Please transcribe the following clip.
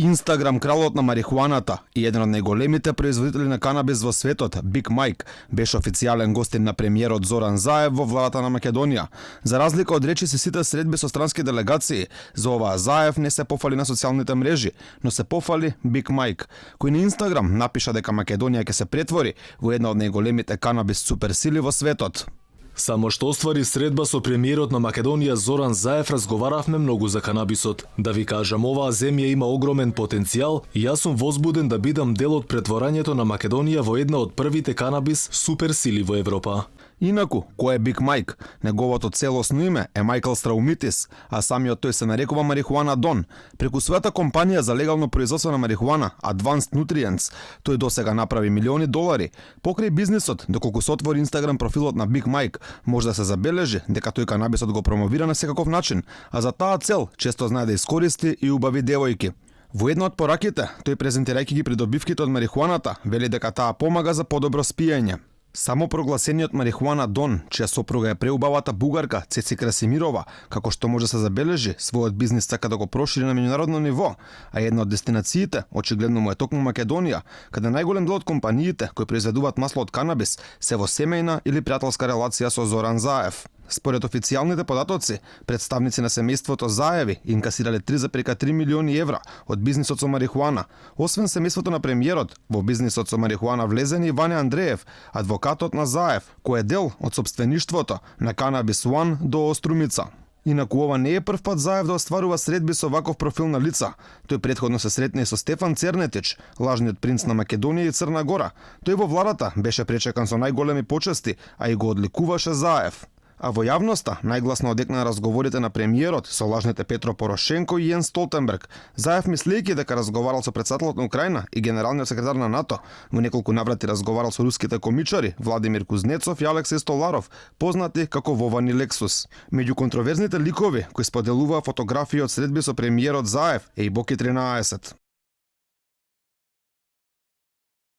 Инстаграм, кралот на марихуаната и еден од најголемите производители на канабис во светот, Биг Мајк, беше официјален гостин на премиерот Зоран Заев во владата на Македонија. За разлика од речиси сите средби со странски делегации, за оваа Заев не се пофали на социјалните мрежи, но се пофали Биг Мајк, кој на Инстаграм напиша дека Македонија ќе се претвори во една од најголемите канабис суперсили во светот. Само што оствари средба со премиерот на Македонија Зоран Заев, разговаравме многу за канабисот. Да ви кажам, оваа земја има огромен потенцијал и јас сум возбуден да бидам дел од претворањето на Македонија во една од првите канабис суперсили во Европа. Инаку, кој е Биг Мајк? Неговото целосно име е Майкл Страумитис, а самиот тој се нарекува Марихуана Дон. Преку својата компанија за легално производство на марихуана, Advanced Nutrients, тој досега направи милиони долари. Покрај бизнисот, доколку се отвори Инстаграм профилот на Биг Мајк, може да се забележи дека тој канабисот го промовира на секаков начин, а за таа цел често знае да искористи и убави девојки. Во една од пораките, тој презентирајќи ги придобивките од марихуаната, вели дека таа помага за подобро спиење. Само прогласениот Марихуана Дон, чија сопруга е преубавата бугарка Цеци Красимирова, како што може да се забележи, својот бизнис сака да го прошири на меѓународно ниво, а една од дестинациите очигледно му е токму Македонија, каде најголем дел од компаниите кои произведуваат масло од канабис се во семејна или пријателска релација со Зоран Заев. Според официјалните податоци, представници на семејството Заеви инкасирале 3,3 милиони евра од бизнисот со марихуана. Освен семејството на премиерот, во бизнисот со марихуана влезен и Ване Андреев, адвокатот на Заев, кој е дел од сопствеништвото на Канабис One до Острумица. Инаку ова не е прв пат Заев да остварува средби со ваков профил на лица. Тој претходно се сретна и со Стефан Цернетич, лажниот принц на Македонија и Црна Гора. Тој во владата беше пречекан со најголеми почести, а и го одликуваше Заев. А во јавноста најгласно одекна разговорите на премиерот со лажните Петро Порошенко и Јенс Столтенберг. Заев мислејќи дека разговарал со претседателот на Украина и генералниот секретар на НАТО, во неколку наврати разговарал со руските комичари Владимир Кузнецов и Алексеј Столаров, познати како Вован и Лексус. Меѓу контроверзните ликови кои споделуваа фотографии од средби со премиерот Заев е и Боки 13.